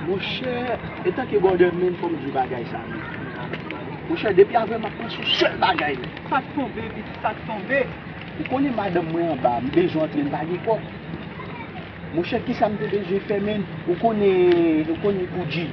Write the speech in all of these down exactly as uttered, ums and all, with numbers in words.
Monchè, etanke brother, men, fò m di w bagay sa, men. Monchè, depi avè m ap panse yon sèl bagay, men. Sa k tonbe, pitit, sa k tonbe? Ou konnen madanm mwen anba, m bezwen antre, m pa gen kòb. Monchè, kisa m te bezwen fè, men? Ou konnen, ou konnen Goudji.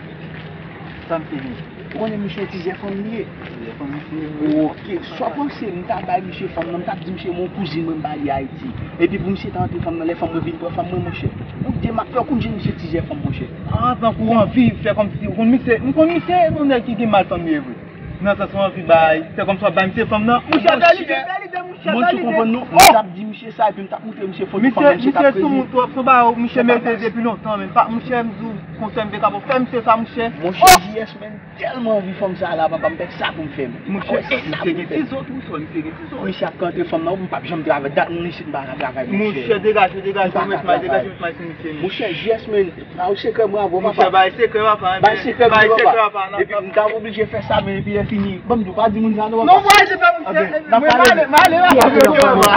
Sa m te di? Ou konnen misye yon ti zè fanm li ye? Ti zè fanm misye ye. Oke, sa w panse m ta bay misye fanm nan, m t ap di misye, men yon kouzin mwen, m ba li Ayiti. Epi pou misye ta antre fanm nan, lè fanm mwen vin pran fanm mwen, monchè. Ou de m ap fè, ou konn jan misye ti zè fanm, monchè. Ah, tankou w anvi fè kòmsi, ou konn misye, m konn misye, yon nèg ki gen mal fanm li ye vre. Nan sans ou anvi bay, fè kòmsi w ap bay misye fanm nan. Monchè, bèl ide, bèl ide, monchè, bèl ide. Monchè, ou konprann non? M t ap di misye sa, epi m t ap montre misye foto fanm nan, misye t ap rele. Misye sou moun twòp, se yon bagay, monchè, mete depi lontan, men pa, monchè, m di w, konsèy m te ka ba w, fè misye sa, monchè. Monchè, J S, men, tèlman anvi fanm sa la, papa, m pèk sa pou m fè, men. Monchè, misye gen ti zo tou, sò, misye gen ti zo. Misye ap kantre fanm nan, m p ap janm travay, dat nou isit, m pa ka travay, monchè. Monchè, degaje, degaje, ou met may, degaje, ou met may sou misye, men. Monchè, J S, men, bay sekrè mwen avè w, papa. Monchè, bay sekrè, papa, bay sekrè mwen, papa. Epi m t ap oblije fè sa, men, epi lè fini, ban m di w, pa di moun sa, non, papa. Non, mwen, se pa monchè, mwen, m ale, m ale, papa.